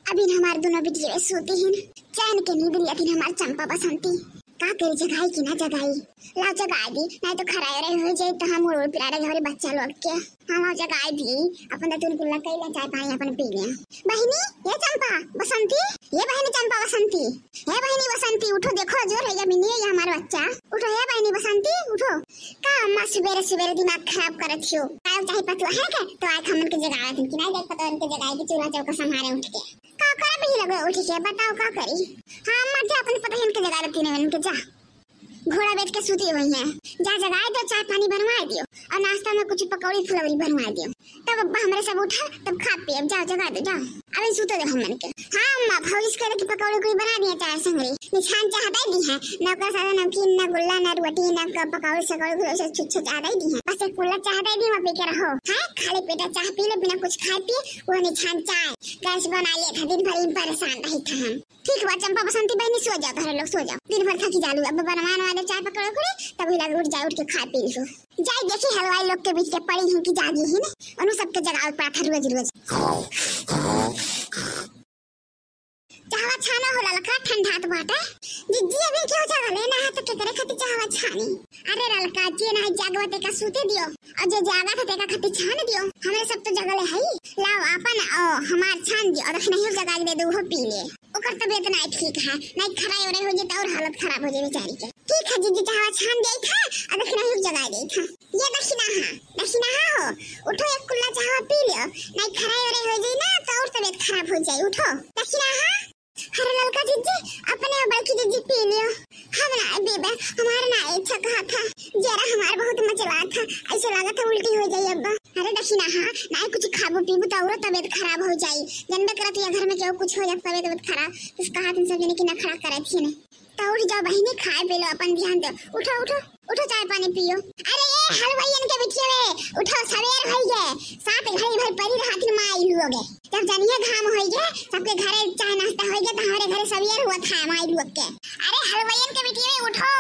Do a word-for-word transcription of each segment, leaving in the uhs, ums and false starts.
अभी हमार दुनो बिटिया सूती हिन, चैन के नींद लिया थिन हमार चंपा बसंती। का करी, जगाई कि ना जगाई? लाओ जगाई दी, नाहीं तो खराई रही हो जाई तो हम उड़ उड़ पिराए रहे घरे बच्चा लोग के। हाँ, लाओ जगाई दी, अपन दतुन कुल्ला कइले, चाय पानी अपन पी ले। बहिनी, ये चंपा बसंती, ये बहिनी चंपा बसंती, हे बहिनी बसंती, उठो, देखो जोर है या मिनी है ये हमार बच्चा। उठो हे बहिनी बसंती, उठो। का अम्मा सुबेरे सुबेरे दिमाग खराब करत हो? का चाही पतुआ है के? तो आए हमन के जगावत हन कि नाहीं, देख पतुआ इनके जगाए के चूल्हा चौका संभारे उठ के। का करब ई लोग उठ के, बताओ का करी? हाँ अम्मा, जा अपन पतोहियन के जगा देती नहीं उनके, जा। घोड़ा बेच के सूती हुई हैं, जा जगाए दो, चाय पानी बनवाए दियो और नाश्ता में कुछ पकौड़ी फुलौड़ी बनवाए दियो। तब अब्बा हमरे सब उठा, तब खा पिए, जाओ जगा दो, जाओ। अभी सूते दो हमन के। हाँ अम्मा, भौजी से कह दे कि पकौड़ी उकौड़ी बना दिए चाय संगरी। निछान चाह दे दी है, नौकर सादा नमकीन, ना गुल्ला, ना रोटी, ना क-, पकौड़ी सकौड़ी, कुछ ऐसे छुच्छे चाह दे दी है। बस एक कुल्ला चाह दे दी, वहाँ पी के रहो। हाँ, खाली पेटा चाह पी ले, बिना कुछ खाए पिए, वो निछान चाय। गैस बना ले था, दिन भर ही परेशान रही था हम। ठीक बा चंपा बसंती बहिनी, सो जाओ, तोहरे लोग सो जाओ, दिन भर थकी जालू। अब बनवा बनवा दे चाय पकौड़ी उकौड़ी, तब हिला के उठ जाए, उठ के खा पी लियो। जाए देखी हलवाई लोग के बीच के पड़ी ही कि जागी ही ने, उन्हों सबके जगावे पड़ा था रोज रोज। चाहवा छाना होला लका ठंडात बाटे। जिज्जी अभी क्यों जगले ना है तो केकरे खातिर चाहवा छानी? अरे ललका, जे ना जागवा तेका सूते दियो और जे जागा था तेका खातिर छान दियो। हमरे सब तो जगले है, लाओ आपन ओ हमार छान दियो और दखिनही जगा दे दो, वो पी ले। ओकर तबीयत नाहीं ठीक है, नाहीं खराई ओराई हो जाए तो और हालत खराब हो जाए बेचारी के। ठीक है जिज्जी, चाहवा छान दे था और दखिनही जगा दे था। ये दखिनहा, दखिनहा हो, उठो एक कुल्ला चाहवा पी लियो, नाहीं खराई ओराई हो जाए ना तो और तबीयत खराब हो जाए, उठो। दखिनहा, अरे ललका जिज्जी, अपने बड़की जिज्जी पी लियो। हम ना बेबे, हमार ना इच्छा कहा था, जरा हमार बहुत मचला था, ऐसे लगा था उल्टी हो जाए अब्बा। अरे दखिनहा, नाहीं कुछ खाबू पीबू तो और तबीयत खराब हो जाए। जनबे करत या घर में केहू कुछ हो जात तबीयत तबीयत खराब, तो कहा तुम सब जने की नखड़ा करे थी ने। तो उठ जाओ बहिनी, खाए पी लो, अपन ध्यान दो। उठो, उठो, उठो, चाय पानी पियो। अरे ये हलवाइयन के बिटिया रे, उठो, सवेर होई गे, सात घड़ी भर परी रहथिन माई लोग। जब जनिया घाम होई गे, सबके घरे चाय नाश्ता होई गे, तो हमरे घरे सवेर हुआ था माई लोग के। अरे हलवाइयन के बिटिया रे, उठो।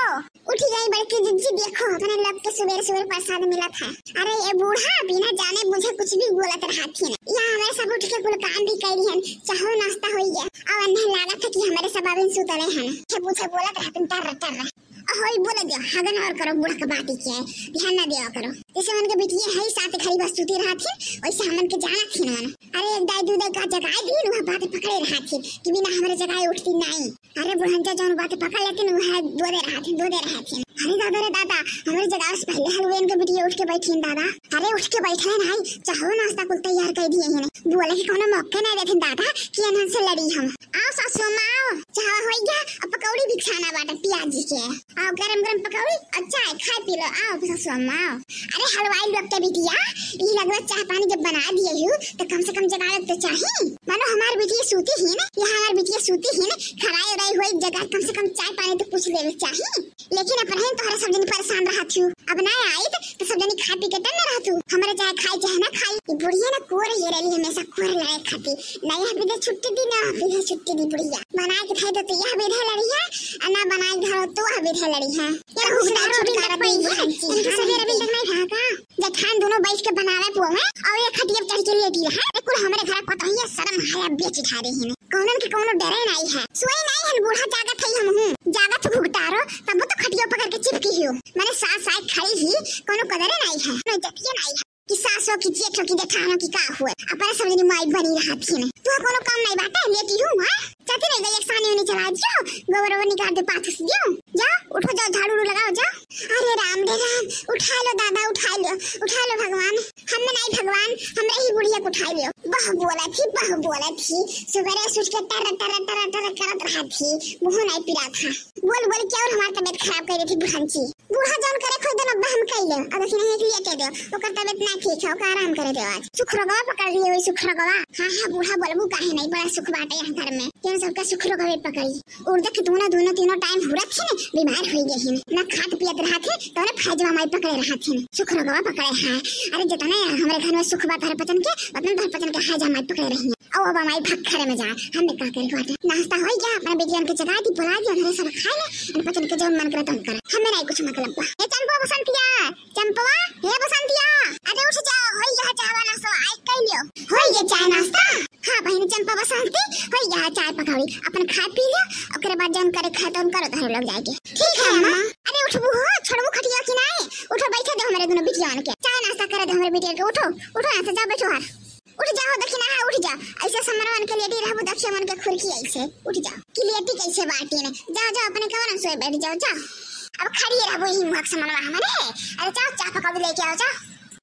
उठ गई बड़की जिज्जी, देखो अपने लोग के सवेर सवेर प्रसाद मिला था। अरे ये बूढ़ा बिना जाने बुझे कुछ भी बोलत रहथिन। यहाँ हमारे सब उठ के कुल काम भी करी हन, चाहो नाश्ता होई गे। अब अन्हे लागत है कि हमारे सब अभी सुतले हन। छे पूछे बोलत रहथिन टर टर। होई बोले दियो, हगन और करो बूढ़ा के बाती के, ध्यान ना दिया करो। जैसे उनके बिटिया है सात घड़ी बस सूती रहथिन, वैसे हमन के जाना थी ना। अरे एक दाई दू दाई का जगाए दी, वह बात पकड़े रहथिन कि बिना हमरे जगाए उठती नाहीं। अरे बुढ़ंचा जौन बात पकड़ लेथिन, वह दो दे रहथिन, दो दे रहथिन। अरे दादा रे दादा, हमरे जगाए से पहले हलवाइयन के बिटिया उठ के बैठिन दादा। अरे उठ के बैठे नाहीं, चाहो नाश्ता कुल तैयार कर दिए हैं। बोले कि कोनो मौके नाहीं देथिन दादा कि इन्हन से लड़ी हम। आओ सासू अम्मा आओ, चाहवा होई गे, अब पकौड़ी भी छाना बाटे पियाजी के। आओ गरम गरम पकौड़ी और चाय खाए पी लो, आओ सासू अम्मा आओ। अरे हलवाई लोग के बिटिया, ई लगवा चाय पानी जब बना दिए हो तो कम से कम जगावे तो चाही। मानो हमार बिटिया सूती ही ने, यहाँ हमार बिटिया सूती ही ने, खराई उराई हुई जगह कम से कम चाय पानी तो कुछ लेवे चाही। लेकिन अपने तोहरे सब जनी परेशान रहत हूँ, अब ना आई तो सब जनी खा पी के टन रहत हूँ। हमारे चाहे खाई चाहे ना खाई, ये बुढ़िया ना कोर ये रही हमेशा कोर लड़ाई खाती। ना यह विधे छुट्टी दी, ना विधे छुट्टी दी बुढ़िया। बनाए के खाई तो, तो यह विधे लड़ी है, और ना बनाए के खाई तो वह विधे लड़ी है। ये कुछ ना छुट्टी लग पाई है, इनके सवेरे अभी तक नहीं खाया का? जेठान दोनों बैठ के बनावे पुआ में और ये खटिया पे चढ़ के लेटी रहे। अरे कुल हमरे घर पतोहिया शर्म हाया बेच उठा रही हैं। कौनन के कौनो डरे नाहीं है। सोई नाहीं हन बूढ़ा जागत है हम हूँ। जागत भुगतारो तब तो खटिया पकड़ के चिपकी हो। माने सास आए खड़ी ही कौनो कदरे नाहीं है। ना इज्जतिये नाहीं है। कि सासो की जेठो की जेठानो की का हुए। अपने सब जनी माई बनी रहत ही ने। तू कौनो काम नाहीं बाटे लेटी हूँ हाँ। जाती नहीं गई एक सानी उनी चला दियो। गोबर ओबर निकाल दे पाथस दियो। जा उठो जाओ झाड़ू उड़ू लगाओ जाओ। अरे राम रे राम, उठा लो दादा, उठा लो, उठा लो भगवान, हम नाहीं भगवान, हमरे ही बुढ़िया को उठा लियो। बह बोला थी, बह बोला थी, सुबेरे से उठ के टर टर टर टर करत रहा थी, मुँह नाहीं पिरा था। बोल बोल के और हमार तबीयत खराब कर दी थी बुढ़ंची। बूढ़ा जौन करे खोज दे अब्बा हम कइले, अब देखी नहीं एक लिए के दे, ओकर तबीयत ना ठीक है, ओकर आराम करे दे आज। सुख रोगवा पकड़ लिए हुई सुख रोगवा। हाँ हाँ बूढ़ा बोलबू काहे नहीं, बड़ा सुख बाटे यहाँ घर में, केहू सबका सुख रोगवे पकड़ी। और देख दोनों, दोनों तीनों टाइम हुरत है ना, बीमार हो गए हैं, ना खात पियत रहत है, तो ना फैजवा माई पकड़े रहत है, सुख रोगवा पकड़े हैं। अरे जितना हमरे घर में सुख बा तोहरे पचन के, उतना तोहरे पचन के हैजा माई पकड़े रही है। अब अब माई भक्खरे में जाए, हमने का करे बाटे। नाश्ता हो गया, अपना बेटियन के जगा दी, बुला दी, हमरे सब खाए ले, अन पचन के जौन मन करे तौन करे, हमें नहीं कुछ मतलब बा। ए चंपा बसंतिया, चंपवा, हे बसंतिया, अरे उठ जा, हो गया चाय नाश्ता, आई कह लियो, हो गया चाय नाश्ता। हाँ बहिनी चंपा बसंती, होई गया चाय पकौड़ी, अपन खाए पी लो, ओकरे बाद जौन करे खाए तौन करो तोहरे लोग जाके। ठीक है अम्मा। अरे उठबू हो, छोड़बू खटिया कि नाई? उठो, बैठे दो हमरे दोनों बिटियान के, चाय नाश्ता करे दो हमरे बिटिया के। उठो, उठो यहाँ से, जाओ बैठो हार। उठ जाओ, देखी ना, उठ जाओ। ऐसे समरवन के लेटी रहबू, देखिए मन के खुरकी ऐसे। उठ जाओ, कि लेटी कैसे बाटी ने। जाओ, जाओ, अपने कमरा में सोए बैठ जाओ, जाओ। अब खड़ी रहबू यही मुहक समरवा हमारे। अरे जाओ, चाय पकौड़ी लेके आओ, जाओ।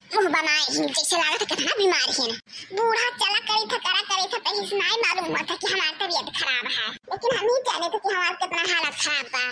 मुँह बनाए ही जैसे लागत है कितना बीमार है ना। बूढ़ा चला करी था, करा करी था, तही से नाई मालूम हुआ था कि हमार तबीयत खराब है, लेकिन हम ही जाने थे कि हमार कितना हालत खराब बा।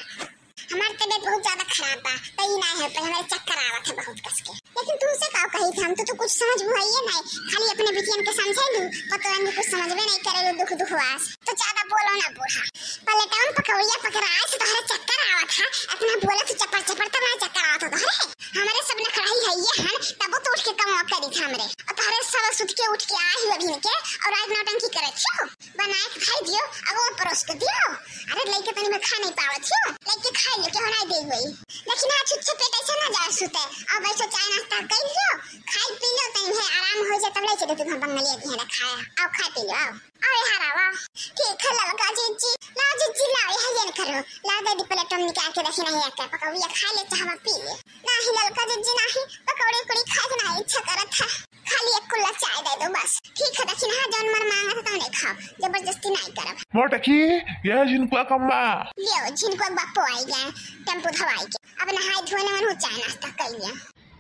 हमार तबीयत बहुत ज्यादा खराब बा, तई ना है, पर हमारे चक्कर आवत है बहुत कस के। लेकिन तुमसे का कही था, हम तो, तो कुछ समझ बुझाइए नहीं, खाली अपने बिटियन के समझे लू, पतोरन के कुछ समझबे नहीं करे लू, दुख दुख वास। तो ज्यादा बोलो ना बूढ़ा। पलेटवन पकौड़िया पकड़ाए से तोहरे चक्कर आवत है, इतना बोले तू चपर चपर, तब ना चक्कर आवत हो तोहरे। हमारे सब नखराही है ये हन, तब तो उठ के कमवा करी था हमरे। और तोहरे सब सुत के उठ के आए हुए अभिन के, और आज नौटंकी करे थियो। बनाए के खाई दियो, अब वो परोस के दियो। अरे लइके तनी में खा नहीं पावत थियो, लइके खाई लो, केहू नहीं दे गई। लेकिन आज छुच्छे पेट ऐसे ना जाए सुते, अब ऐसे चाय नाश्ता कर लियो, खाई पी लो, तनी है आराम हो जाए, तब ले चलो तुम बंगलिया के यहाँ खाया, आओ खा पी लो, आओ। अरे हरावा, ठीक है ललका जीजी, लाओ जीजी, लाओ, यहाँ ये करो, लाओ दे दी प्लेट में निकाल के, देखी नहीं आके पकौड़िया खा ले, चाहवा पी ले। नहीं ललका जीजी, नहीं, पकौड़ी उकौड़ी खाए के नहीं इच्छा करत है, खाली एक कुल्ला चाय दे दो बस। ठीक है, देखी ना, जौन मन मांगा था तौने खाओ, जबरदस्ती नहीं करब। मोटकी, यह झिनकुआ कम्मा। लियो, झिनकुआ के बापो आई गए, टेम्पो धवाई के, अब नहाए धोए न मन हो, चाय नाश्ता कर लिया।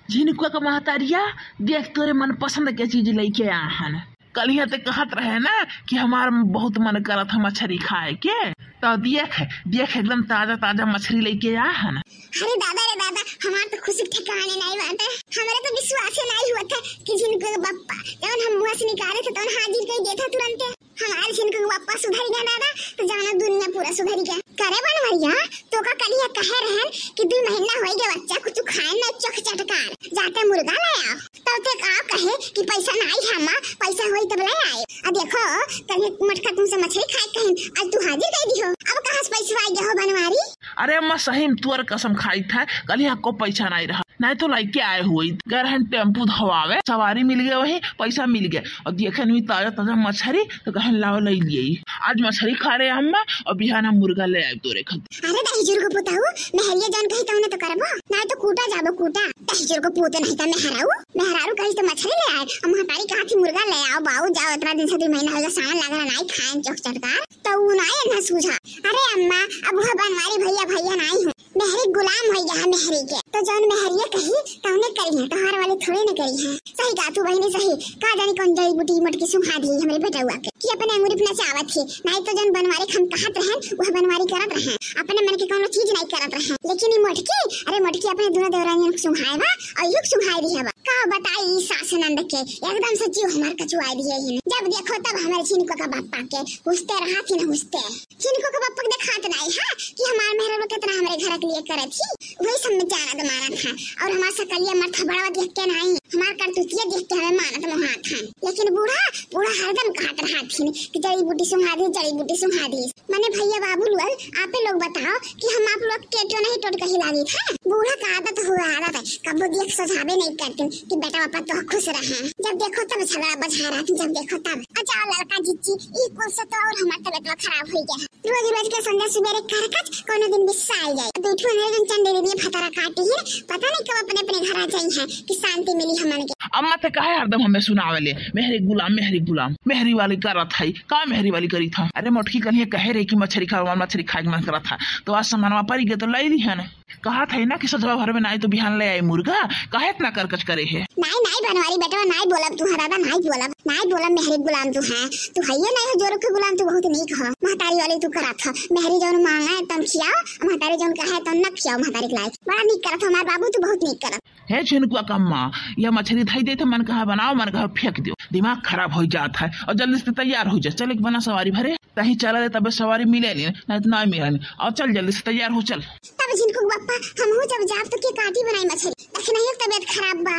झिनकुआ का महतारिया, देख तोरे मन पसंद के चीज लेके आ हन। कल यहाँ ते कहत रहे ना कि हमार बहुत मन करत है मछरी खाए के, तो देख, देख एकदम ताजा ताजा मछरी लेके आ हन। अरे दादा रे दादा, हमार तो खुशी के ठिकाने नहीं बाटे। हमारे तो विश्वास ही नहीं हुआ था कि झिनकुआ के बप्पा जौन हम मुँह से निकाले थे तौन हाजिर कर देता तुरंते। हमार झिनकुआ के बप्पा सुधर गया दादा, तो जाना दुनिया पूरा सुधर गया। करे बनवरिया, तो का कलिया कहे रहन कि दू महीना होई गया बच्चा, कुछ खाए ना चोख चटकार, जाते मुर्गा ले आओ। तब ते का कहे कि पैसा ना आई है माँ, पैसा होई तब ले आए। आ देखो, कल मोटका तुमसे मछली खाए कहिन, आज तू हाजिर कर दियो। अब कहाँ से पैसा आई गया हो बनवारी? अरे अम्मा, सही में तुअर कसम खाई था, कल यहाँ को पैसा नहीं रहा, नहीं तो लेके आए हुए। गए रहन टेम्पू धवावे, सवारी मिल गए, वही पैसा मिल गए। और देखे नहीं ताजा ताजा मछली, तो कहन लाओ ले लिए। आज मछली खा रहे अम्मा, और बिहान हम मुर्गा ले आए तोरे खातिर। अरे दहिजुर को पुताऊ, मेहरिया जौन कही तौने तो करबो, नहीं तो कूटा जाबो कूटा। दहिजुर को पूत नहीं तो मेहराऊ, मेहरारू कही तो मछली ले आए, और महतारी कहा थी मुर्गा ले आओ बाऊ जाओ, इतना दिन से दो महीना हो गया सावन लागल नहीं खाए चोख चटकार, तो ऊ नहीं ना सूझा। अरे अम्मा, अब वह बनवारी भैया भैया नहीं हूँ, मेहरी गुलाम हो गया है मेहरी के, तो जौन मेहरिया कही तौने करी है, तोहार वाली थोड़े न करी है। सही कहा तू बहिनी, सही कहा, जानी कौन जड़ी बूटी मोटकी सुंघा दी हमरे बेटउआ के कि अपने अंगूरी पे नचावत थी, नहीं तो जौन बनवारी हम कहत रहन वह बनवारी करत रहन, अपने मन के कौनो चीज नहीं करत रहन। लेकिन ई मोटकी, अरे मोटकी अपने दोनों देवरानियन के सुंघाए बा और युग सुंघाए दिया बा। का बताई ई सास नंद के, एकदम से जीव हमार कचुआए दिए ही। जब देखो तब हमारे झिनकुआ का बापा के हुसते रहा थी न हुसते। झिनकुआ के बापा के देखात नहीं है कि हमार मेहरारू कितना हमरे घर के लिए करे थी, वही सब में जानत मानत है। और हमार सकलिया मरथा बड़वा देख के नहीं, हमार करतूतिया देख के हमें मानत मोहात है। लेकिन बूढ़ा, बूढ़ा हरदम कहत रहा थी कि जड़ी बूटी सुंघा दी, जड़ी बूटी सुंघा दी। मने भैया बाबू लोग, आपे लोग बताओ कि हम आप लोग के क्यों नहीं टोट कही लागी था? बूढ़ा का आदत हुआ आदत है, कबो देख सुझावे नहीं करती कि बेटा पापा तो खुश रहे। जब देखो तब झगड़ा बझा रहा थी, जब देखो तब। अच्छा लड़का जीजी, ई कुल से तो और हमार तबीयत खराब हो गया है। रोज रोज के संध्या सुबेरे करकच, कोनो दिन बिस्साल जाए। दू ठो अंग्रेजन चंडे दीदी फतरा काटी है, पता नहीं कब अपने अपने घर आ जाई है कि शांति मिली हमन के। अम्मा ते काहे हरदम हमें सुनावे ले, मेहरी गुलाम, मेहरी गुलाम, मेहरी वाली करत है, का मेहरी वाली करी था? अरे मोटकी कलिया कहे रहे कि मछरी खावे, मछरी खाए के मन करत था, तो आज सामानवा पड़ी गए तो लाई ली है ना। कहा था ना कि सजवा भर में ना आई तो बिहान ले आई मुर्गा, काहे इतना करकच करे है? नाई, नाई बनवारी बेटवा, नाई बोलब तू है दादा, नाई बोलब, नाई बोलब, मेहरी गुलाम तू है, तू है ये नहीं हो जोरू के गुलाम, तू बहुत नीक हो, महतारी वाली तू करत हो, मेहरी जौन मांगा है तौन खियाओ, महतारी जौन कहा है तौन न खियाओ, महतारी के लायक, बड़ा नीक करत हो हमार बाबू, तू बहुत नीक करत। हे झिनकुआ कम्मा, यह मछली धई देत है, मन कहा बनाओ, मन कहा फेंक दियो, दिमाग खराब हो जात है, और जल्दी से तैयार हो जा, चल एक बना सवारी भरे। तही चला रे, तबे सवारी मिले नी, नहीं तो ना मिले नी। और चल जल्दी से तैयार हो, चल। तब झिनकू के बप्पा, हमहू जब जाब तो के काटी बनाई मछली, लेकिन नहीं तबीयत खराब बा,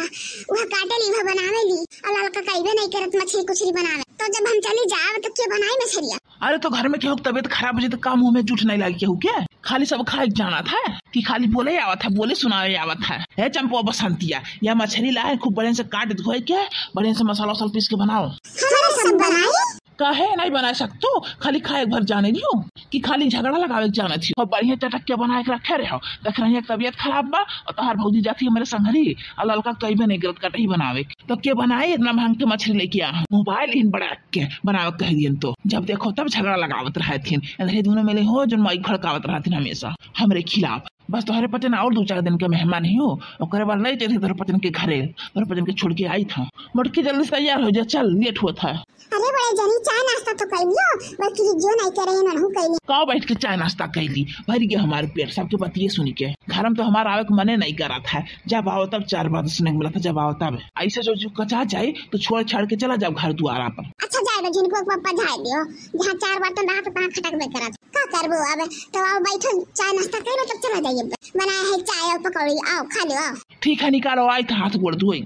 वह काटे ली, वह बनावे ली, और ललका कइबे नहीं करत मछली कुछली बनावे, तो जब हम चली जाब तो के बनाई मछलिया? अरे तो घर में केहू के तबीयत खराब हो जाए तो का मुंह में जूठ नहीं लागे केहू के? खाली सब खाए के जानत है कि खाली बोले आवत है, बोले सुनावे आवत है। हे चंपवा बसंतिया, यह मछली ला है, खूब बढ़िया से काट धोए के, बढ़िया से मसाला वसाला पीस के बनाओ। हमारे सब बनाई। काहे नहीं बनाए सकतू? खाली खाए भर जाने लियो कि खाली झगड़ा लगावे के जानत ही? और बढ़िया चटक के बनाए के रखे रहो। देख रही है तबियत खराब बा और तोहार भौजी जाती है मेरे संघरी और ललका कईबे नहीं करत कटही बनावे के। तो के बनाए इतना महंग के मछली लेके आ? मोबाइल इन बड़ा के बनावे के कह दियन तो जब देखो तब झगड़ा लगावत रहत हिन। इधर दोनों मिले हो जो माइक भड़कावत रहत हिन हमेशा हमरे खिलाफ। बस तोहरे पचन और दो चार दिन के मेहमान ही हो, ओकरे बाद ले चलते तोहरे पचन के घरे। तोहरे पचन के छोड़ के आई था। मोटकी जल्दी से तैयार हो जा, चल लेट हुआ था। अरे बड़े जनी, चाय नाश्ता तो कर लियो, बल्कि जो नहीं करे ननहु कर लियो। का बैठ के चाय नाश्ता कर ली, भर गया हमारे पेट सबके बतिये सुन के। घर में तो हमारा आवे के मने नहीं करा था, जब आओ तब चार बार सुने के मिला था, जब आओ तब। ऐसे जो जो कचा जाए तो छोड़ छाड़ के चला जाओ घर द्वारा पर। अच्छा जाए दो झिनको के पप्पा जाए दियो, जहाँ चार बार तो रहा तो तहाँ खटक बे करत। का करबो अब, तो आओ बैठो चाय नाश्ता करो तब चला जाइए, बनाया है चाय और पकौड़ी, आओ खा लो आओ। ठीक है निकालो आई था हाथ गोड़ धोई।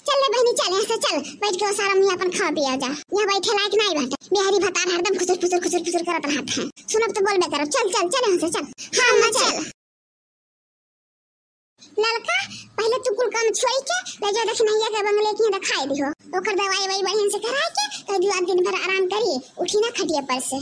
चल ले बहनी चल यहाँ से चल, बैठ के वो सारा मुँह अपन खा पिया जा, यहाँ बैठे लायक नहीं बाटे। बिहारी भतार हरदम खुसुर फुसुर खुसुर फुसुर करत रहत है, सुनब तो बोलबे करब। चल चल चल यहाँ से चल। हाँ अम्मा चल। ललका, पहले तू कुल काम छोड़ के ले जाओ दखिनैया के बंगले के यहाँ दिखाई दिहो, ओकर दवाई ववाई बढ़िया से करा के कह दियो आज दिन भर आराम करी, उठी ना खटिया पर से।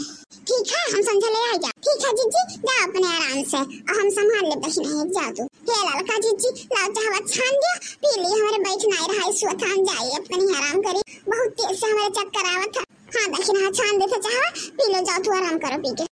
ठीक है हम संझा ले आई जा। ठीक है जीजी जाओ अपने आराम से और हम संभाल ले दखिनैया, जाओ तू। हे ललका जीजी, लाओ चाहवा छान दियो, पी ली, हमारे बैठ नहीं रहा है, सुअथान जाए अपनी आराम करी, बहुत तेज से हमारे चक्कर आवत है। हाँ दखिनहा छान देते चाहवा, पी लो जाओ तू आराम करो पी के।